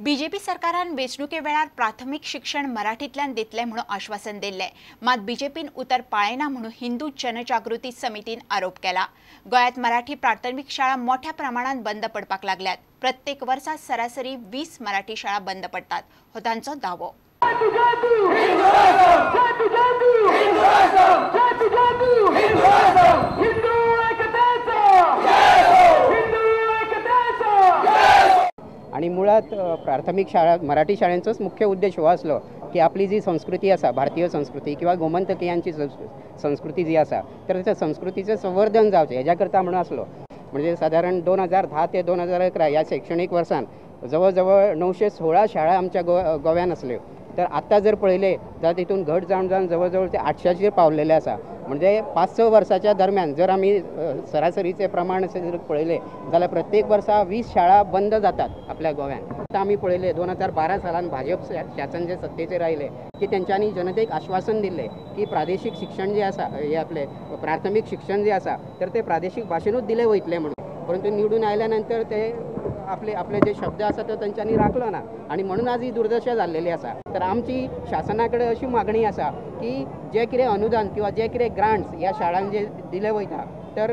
BJP सरकारान वेंचणुके वेळार प्राथमीक शिक्षण मराठींतल्यान दितले म्हणून आश्वासन दिल्लें, मात बीजेपीन उतर पाळयना म्हणून हिंदू जनजागृती समितीन आरोप केला। गोंयांत मराठी प्राथमीक शाळा मोठ्या प्रमाणात बंद पडपाक लागल्यात। प्रत्येक वर्सा सरासरी 20 मराठी शाळा बंद पडटात हो तांचो दावो। आणि मुळात प्राथमिक शाळा मराठी शाळेंचोच मुख्य उद्देश हो आसलो की आपली जी संस्कृती आसा, भारतीय संस्कृती किंवा गोमंतकीयांची संस्कृती जी आसा तर त्या संस्कृतीचें संवर्धन जावचें हेज्या करता म्हणून आसलो। म्हणजे सादारण 2010 ते 2011 ह्या शैक्षणीक वर्सान जवळ जवळ 916 शाळा आमच्या गोव्यान आसल्यो, तर आत्तां जर पळयलें जाल्यार तितून घट जावन जावन जवळ जवळ ते 800चेर पावलेले आसा। म्हणजे 5-6 वर्साच्या दरम्यान जर आमी सरासरीचें प्रमाण जर पळयलें जाल्यार प्रत्येक वर्सा 20 शाळा बंद जातात आपल्या गोव्यान। आतां आमी पळयलें 2012 सालान भाजप शासन जे सत्तेचेर आयलें की तेंच्यांनी जनतेक आश्वासन दिल्लें की प्रादेशीक शिक्षण जें आसा, हें आपलें प्राथमीक शिक्षण जें आसा तर तें प्रादेशीक भाशेनूच दिलें वयतलें म्हणून, परंतु निवडून आयल्या नंतर ते आपले आपले जे शब्द आसा तो तेंच्यांनी राखलो ना आनी म्हणून आज ही दुर्दशा जाल्लेली आसा। तर आमची शासना कडेन अशी मागणी आसा की जे कितें अनुदान किंवा जे कितें ग्रांट्स ह्या शाळांक जे दिले वयता तर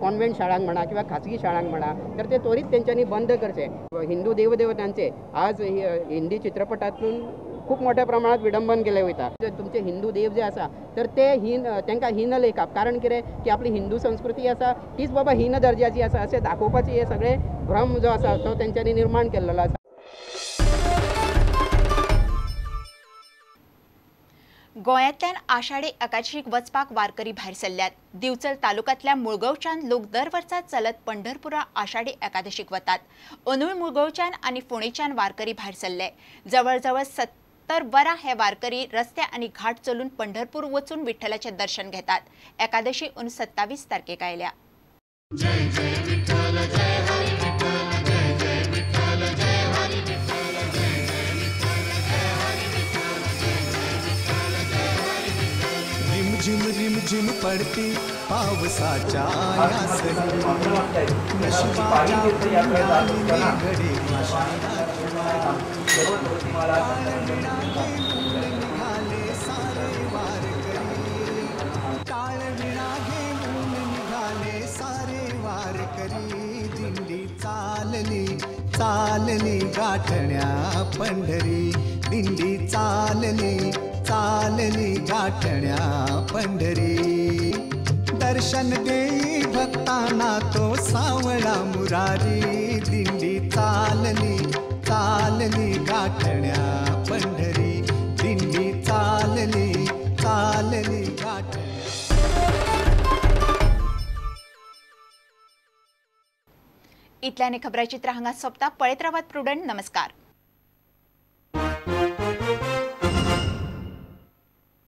कॉन्वेंट शाळांक म्हणा किंवा खाजगी शाळांक म्हणा तर ते त्वरीत तेंच्यांनी बंद करचे। हिंदू देवदेवतांचे आज हिंदी चित्रपटांतून खूप मोठ्या प्रमाणात विडंबन केलें वयता। तुमचे हिंदू देव जे आसा तर ते हीन, तांकां हीन लेखप, कारण कितें की आपली हिंदू संस्कृती आसा तीच बाबा हीन दर्जाची आसा अशें दाखोवपाची हे सगळे भ्रम जो आसा तो तेंच्यांनी निर्माण केल्लो आसा। गोंयांतल्यान आषाढी एकादशीक वचपाक वारकरी भायर सरल्यात। दिवचल तालुक्यांतल्या मुळगांवच्यान लोक दर वर्सा चलत पंढरपुरा आषाढी एकादशीक वतात। अंदूय मुळगांवच्यान आनी फोंडेच्यान वारकरी भायर सरले। जवळजवळ 70 वरां हे वारकरी रस्ते आनी घाट चलून पंढरपूर वचून विठ्ठलाचें दर्शन घेतात। एकादशी अंदू 27 तारखेक आयल्या। रिमझिम रिमझिम पडती पावसाच्या या सरी, नशिबाच्या पुण्याने घडे निघाले सारे वारकरी, काळविणा घेऊन निघाले सारे वारकरी। दिंडी चालली चालली गाठण्या पंढरी, दिंडी चालली चालली गाठण्या पंढरी। दर्शन देई भक्तांना तो सावळा मुरारी, दिंडी चालली चालली गाठण्या पंढरी, दिंडी चालली चालली गाठण्या। इतल्याने खबराचित्र हांगा सोंपता। पळयत रावात प्रुडंट। नमस्कार।